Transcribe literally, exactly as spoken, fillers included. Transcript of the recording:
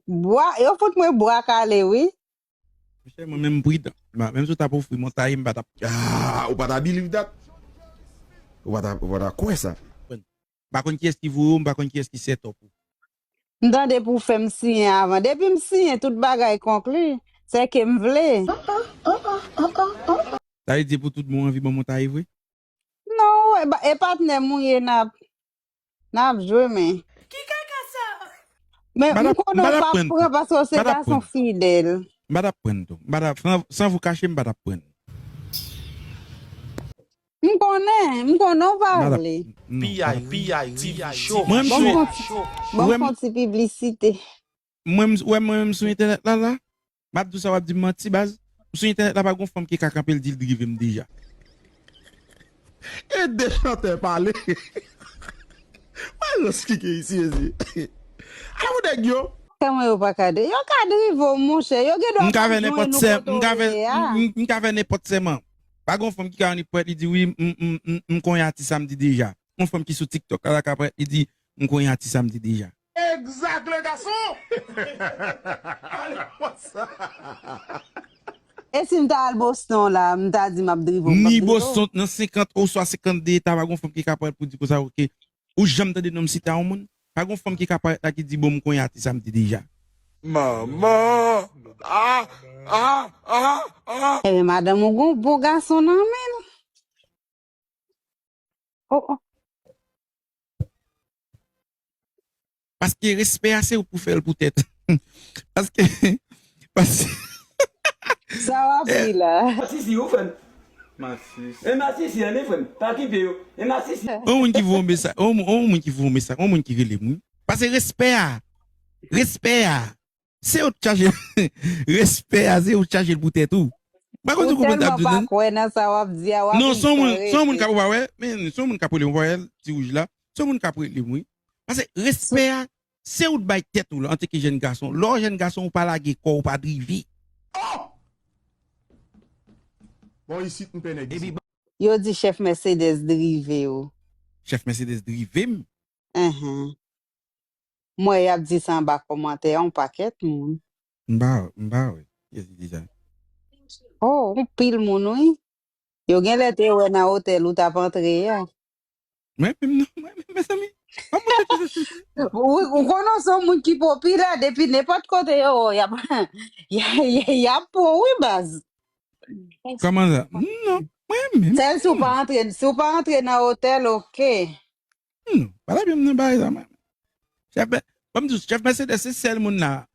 Bwa, yo fout mwen bwa kale, wi. Monchè, mwen menm m pridan. Menm si w t ap ofri m yon taye, m pa t ap. Ah, ou pa ta believe that? Ou pa ta, ou pa ta kwè sa? M pa konn kiyès ki voye w, m pa konn kiyès ki set up ou. M tande pou w fè m siyen avan. Depi m siyen, tout bagay konkli. Sèke m vle. Sa vle di pou tout bon anvi ban m yon taye vre? Non, e, ba- e patnè m ou ye n ap, n ap jwe, men. Ki kaka sa? Men m konnen w p ap pran paske w se gason fidèl. M pa t ap pran tou. M pa t ap, san, san vou kache, m pa t ap pran. M konnen, m konnen w pa vle. Piyay, piyay, T V show. Mwen, m sou. Ban m fè yon ti piblisite. Mwen, m, wè mwen menm sou entènèt la, la. M ap di w sa, w ap di m manti, baz. M sou entènèt la, pa gon fanm ki ka kanpe l di l drive m deja. E de chantè pale. Mwen rans ki gen isi, mezi. Ala pou nèg yo. Kè mwen yo pa ka de. Yo ka drive w, monchè. Yo gen dwa pa jwenn ou kote w ye a. M ka fè nenpòt sèman. Pa gon fanm ki ka annik pwèt li di wi, m, m, m, m konyen atis sa m di deja. Yon fanm ki sou TikTok la, la ka pwèt li di m konyen atis sa m di deja. Exactly, gason! Ale konsa! E si m ta al Boston la, m ta di m ap drive w, m p ap drive w. Ni Boston, nan senkant oswa senkant de eta, pa gon fanm ki ka parèt pou di konsa, oke. Ou janm tande non m site a yon moun? Pa gon fanm ki ka parèt la ki di, bon, m konyen atis sa m di deja. Manman! Ah! Ah! Ah! Ah! Ebyen, madanm ou gon bon gason nan men l. Oh, oh. Paske respè a se ou pou fè l pou tèt. Paske, paske. Sa w ap di la? Masisi, ou fè m. Masisi. E masisi, ane frè m. Pa kite yo. E masisi. On moun ki voye mesaj, on moun ki voye mesaj, on moun ki rele m, wi. Paske respè a, respè a, Se ou t chache respè a, se ou t chache l pou tèt ou. M pa konn si w konprann sa m ap di w nan. Ou tèlman pa kwè nan sa w ap di a, w ap. Non, se yon moun, se yon moun k ap, ou pa wè, men se yon moun k ap rele m, ou pa wè l, ti wouj la. Se yon moun k ap rele m, wi. Paske respè a, se ou t bay tèt ou la, antanke jèn gason. Lè w jèn gason, ou pa lage kò w, ou pa drive. Oh! Bon, isit, m pè nèg isit. Yo di chèf Mercedes drive w. Chèf Mercedes drive m? Enhen. M wè y ap di sa anba kòmantè a, yon pakèt moun. M pa, m pa wè. Kiyès ki di sa? Oh, yon pil moun, wi. Yo genlè te wè nan otèl ou t ap antre a. Mwen menm non, mwen menm, mezanmi. Ou, ou konnen w se yon moun ki popilè, depi nenpòt kote yo wè w, y ap, y, y, y ap pran w, wi, baz. Kòman sa? Non, mwen menm. Sèl si w pa antre, si w pa antre nan otèl, oke. Hmm, pa ta byen m nan bagay sa mwen. Chèf, ban m di w, chèf Mercedes se sèl moun la.